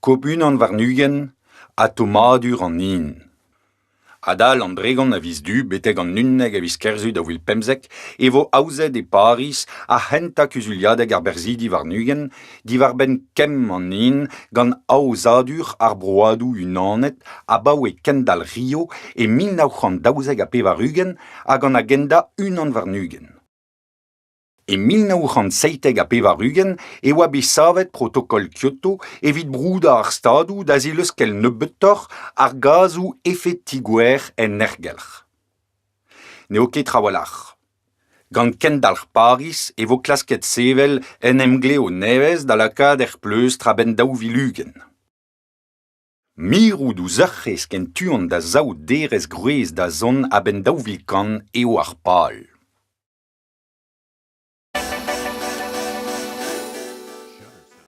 Kop 21, ha tommadur an hin. Adal an 30 a viz Du betek an 11 a viz Kerzu 2015 e vo aozet e Pariz ar c'hentañ kuzuliadeg ar berzhidi warn-ugent diwar-benn kemm an hin gant Aozadur ar Broadoù Unanet abaoe kendalc'h Rio e 1992 hag an agenda 21. E 1997 e oa bet savet protokol Kyoto evit broudañ ar Stadoù da zileuskel nebeutoc'h ar gazoù efed ti-gwer en aergelc'h. N'eo ket trawalc'h. Gant kendalc'h Pariz e vo klasket sevel un emglev nevez da lakaat er pleustr a-benn 2020. Mirout ouzh ur c'hresk en tu-hont da zaou derez gwrez da zont a-benn 2100 eo ar pal.